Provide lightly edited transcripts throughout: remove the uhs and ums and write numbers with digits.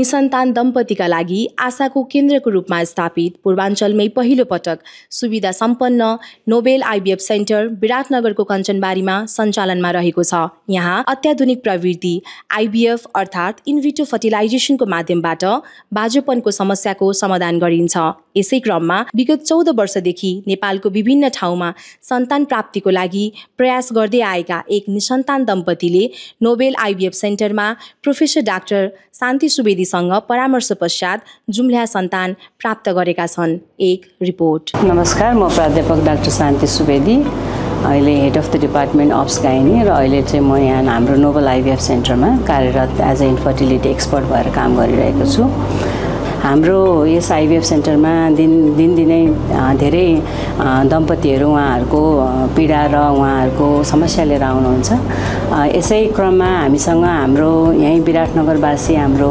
निसन्तान दम्पतिका लागि आशाको केन्द्रको रूपमा स्थापित पूर्वाञ्चलमै पहिलो पटक सुविधा सम्पन्न नोबेल आइभीएफ सेन्टर विराटनगरको कञ्चनबारीमा सञ्चालनमा रहेको छ। यहाँ अत्याधुनिक प्रविधि आइभीएफ अर्थात् इनभिट्रो फर्टिलाइजेसनको माध्यमबाट बाँझोपनको समस्याको समाधान गरिन्छ। यसै क्रममा विगत 14 वर्षदेखि नेपालको विभिन्न ठाउँमा सन्तान प्राप्तिको लागि प्रयास गर्दै आएका एक निसन्तान दम्पतिले नोबेल आइभीएफ सेन्टरमा प्रोफेसर डाक्टर शान्ति सुवेदीसँग परामर्श पश्चात जुम्ल्या सन्तान प्राप्त गरेका छन्। एक रिपोर्ट। नमस्कार, म प्राध्यापक डाक्टर शान्ति सुवेदी, अहिले head of the department of gynae, र अहिले चाहिँ म यहाँ हाम्रो नोबेल आइभीएफ सेन्टरमा कार्यरत एज अ इन्फर्टिलिटी एक्सपर्ट भएर काम गरिरहेको छु। हाम्रो यस आइभीएफ सेन्टरमा दिनदिनै धेरै दम्पतिहरू उहाँहरूको पीडा र उहाँहरूको समस्या लिएर आउनुहुन्छ। यसै क्रममा हामीसँग हाम्रो यहीँ विराटनगरवासी हाम्रो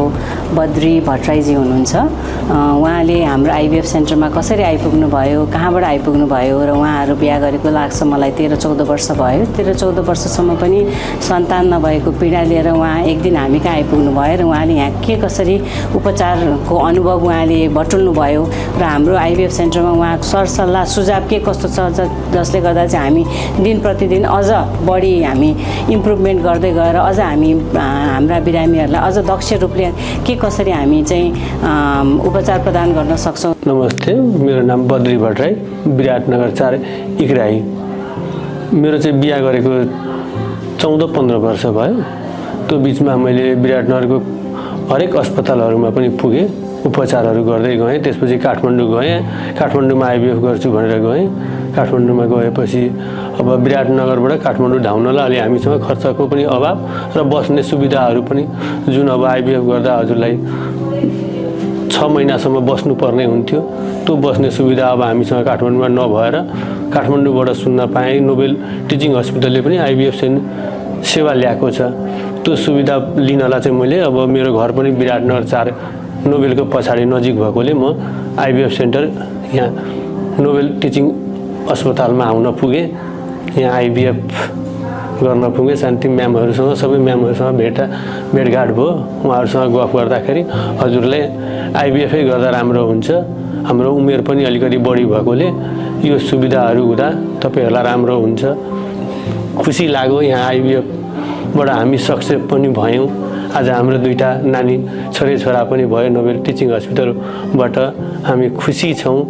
बद्री भट्टराईजी हुनुहुन्छ। उहाँले हाम्रो आइभीएफ सेन्टरमा कसरी आइपुग्नु भयो, कहाँबाट आइपुग्नु भयो र उहाँहरू बिहा गरेको लाग्छ मलाई 13-14 वर्ष भयो। 13-14 वर्षसम्म पनि सन्तान नभएको पीडा लिएर उहाँ एक दिन हामी कहाँ आइपुग्नु भयो र उहाँले यहाँ के कसरी उपचारको अनुभव उहाँले बटुल्नु भयो र हाम्रो आइभीएफ सेन्टरमा उहाँको सरसल्लाह सुझाव के कस्तो छ जसले गर्दा चाहिँ हामी दिन प्रतिदिन अझ बढी हामी इम्प्रुभमेन्ट गर्दै गएर अझ हामी हाम्रा बिरामीहरूलाई अझ दक्ष रूपले के कसरी हामी चाहिँ उपचार प्रदान गर्न सक्छौँ। नमस्ते, मेरो नाम बद्री भट्टराई, विराटनगर 4 इक्राई। मेरो चाहिँ बिहा गरेको 14-15 वर्ष भयो। त्यो बिचमा मैले विराटनगरको हरेक अस्पतालहरूमा पनि पुगेँ, उपचारहरू गर्दै गएँ। त्यसपछि काठमाडौँ गएँ, काठमाडौँमा आइभीएफ गर्छु भनेर गएँ। काठमाडौँमा गएपछि अब विराटनगरबाट काठमाडौँ धाउनलाई अलि हामीसँग खर्चको पनि अभाव र बस्ने सुविधाहरू पनि, जुन अब आइभीएफ गर्दा हजुरलाई 6 महिनासम्म बस्नुपर्ने हुन्थ्यो, त्यो बस्ने सुविधा अब हामीसँग काठमाडौँमा नभएर काठमाडौँबाट सुन्न पाएँ। नोबेल टिचिङ हस्पिटलले पनि आइभीएफ सेवा ल्याएको छ। त्यो सुविधा लिनलाई चाहिँ मैले अब मेरो घर पनि विराटनगर 4 नोबेलको पछाडि नजिक भएकोले म आइभीएफ सेन्टर यहाँ नोबेल टिचिङ अस्पतालमा आउन पुगेँ। यहाँ आइभीएफ गर्न पुगेँ। शान्ति म्यामहरूसँग, सबै म्यामहरूसँग भेटघाट भयो। उहाँहरूसँग गफ गर्दाखेरि हजुरले आइभीएफै गर्दा राम्रो हुन्छ, हाम्रो उमेर पनि अलिकति बढी भएकोले यो सुविधाहरू हुँदा तपाईँहरूलाई राम्रो हुन्छ। खुसी लाग्यो। यहाँ आइभीएफबाट हामी सक्सेस पनि भयौँ। आज हाम्रो 2टा नानी छोरा पनि भयो। नोबेल टिचिङ हस्पिटलबाट हामी खुसी छौँ।